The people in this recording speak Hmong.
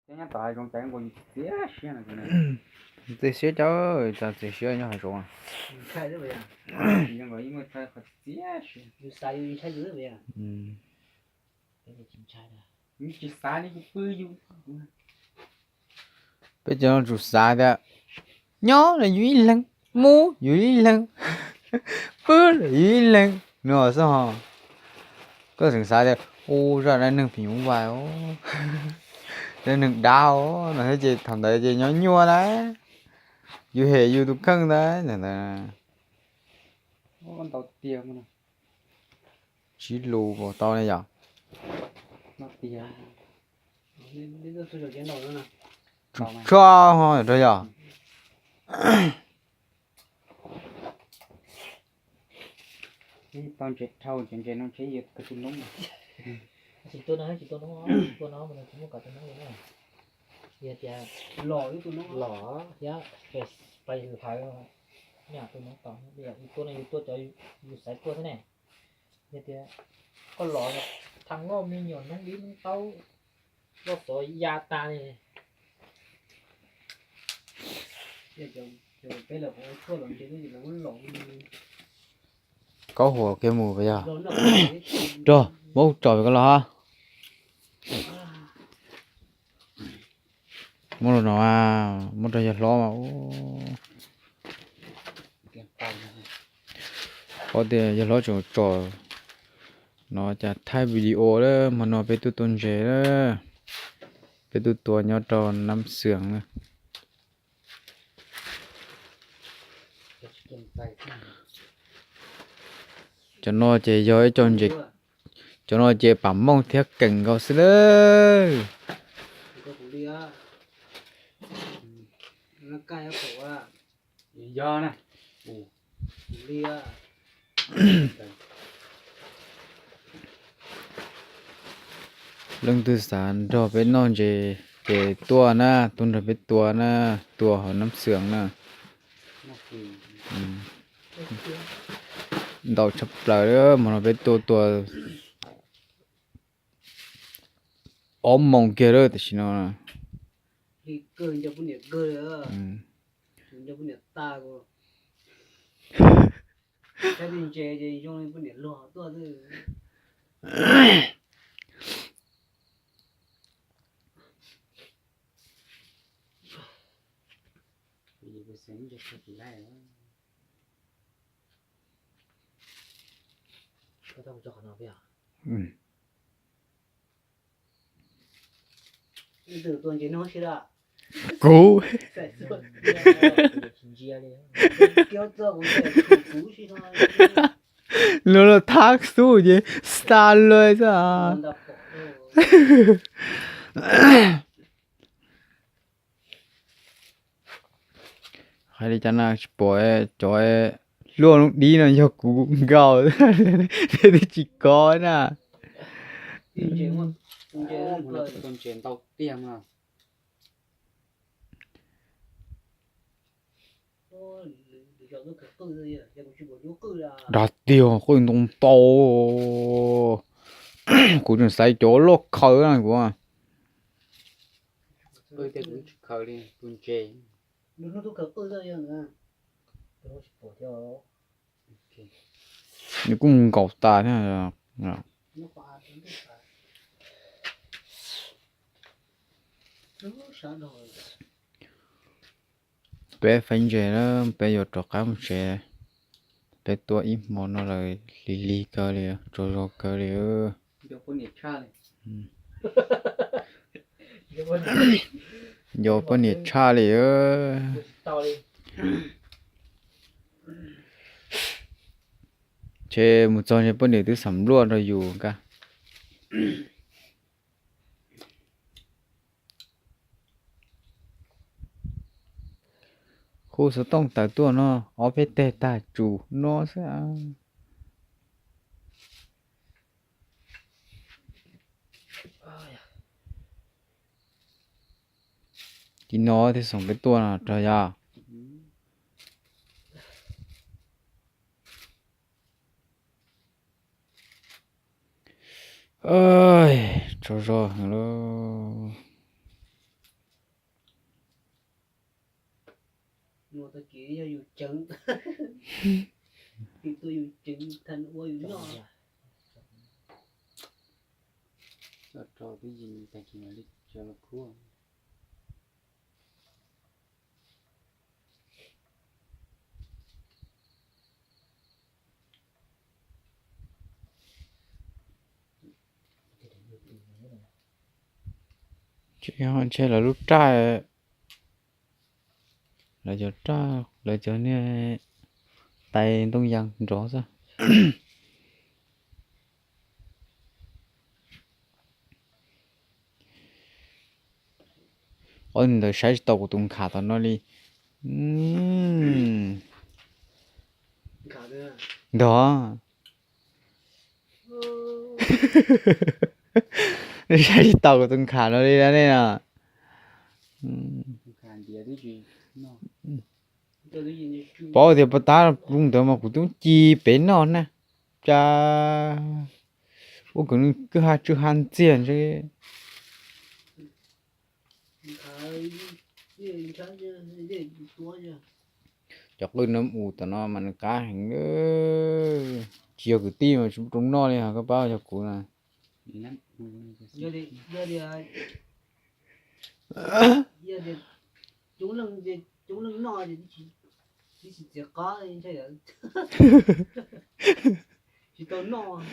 Nyob tom hav zoov cas nkaus yus txias siab no. Txias siab cov, cas txias siab nyob hav zoov. Yus nkaus ib muaj qhov txias siab. Tsis xav li kuv pw yus. Peb cov no tsum xav tias nyob los yus ib leeg, mus yus ib leeg, pw los yus ib leeg no xwb ho. Koj tseem xav tias u zaj dab neeg phim nyuj vais, dab neeg dav no thiab ces thaum ntawd ces nyob nyuaj na, yus hem yus tus kheej ntag ntag. Tsib lus puas tau ne yom? Tsho ho rau yom. Tau ntses dhau ntses no ntshe yuav kawg tus noob. Tsis tua no, tsis tua noob, tua no mas nws tsis muaj kov tus noob li na. Yog tias los ib tug noob los thiab pais hlawv nyam tus noob tod, yus tua no yus tua cov yus xaiv tua xwb ne. Yog tias koj los thaj loj me nyuam noob dib noob taub loj xov ya tas li. Kaub huam kiag mus pas yog. Rog, muab tsom koj los ha. Muab los no, muab rau yawg hlob mas. Paub tias yawg hlob tseem tsom no cas thaij video lawm, hmo no peb tuaj tua ntses lawm. Peb tuaj tua nyob rau Nab Xwm na. Cov no ces yog ib co ntses, cov no ces pam mooj thiab keem nkaus xwb lawm. Leej twg xav nrog peb noj ntses ces tuaj na, tuaj nrog peb tua na, tua hauv Nab Xwm na. Ntau tshaj plaws, hmo no peb tuaj tua ob moos kiag lawm tam sim no. Kuv, luag los thab xub ces xa luag xwb. Hais li cas na tsis pom, cov luaj lub dib no yog kuv nkaus, twb tsis kov na. Dag tiag, qwj ntoo ntau. Kuv tseem xaiv cov loj khaws na kuv. Nws kuj nkaus tas thiab. Peb faib ntses na, peb yuav rov qab mus tsev. Peb tuaj ib hmo no lawm, lig lig kawg li, tsaug zog kawg li. Nco poj niam tshaj li. Ces mus txog ces poj niam twb xam luaj rau yus nkaj. Khu xov tooj tawm tuaj no, ob peb teg tag tsuas no xwb. Tiv no thiaj xoom peb tuaj no rog yog. Tsaug zog heev lauj. Mus tag kis yog yus ceev, tus tuaj yus ceev tha ua yus noj. Coj rau twb yim tag kis mam li coj los khuab. Ntshe lawv lub raj, lawv cov raj, lawv cov niag tais ntoo yas nrov xwb. Ob ntawd saib tsis tau kuv tus nkhav tom no li. Ntog, saib tsis tau kuv tus nkhav no li ne no. Paub tias puas tab zoo ntawd mas kuv twb ci pem noj na. Cas ua kwv kwj ha tsw ha ntxiag ntshe. Cov qwj no mus tom no mas nws qab heev. Tsis yog kwv tij mas tsis muaj rau noj li, koj paub yog kuv na. Coob leej noj, tib si txiv qab ntshai, tsis tau noj.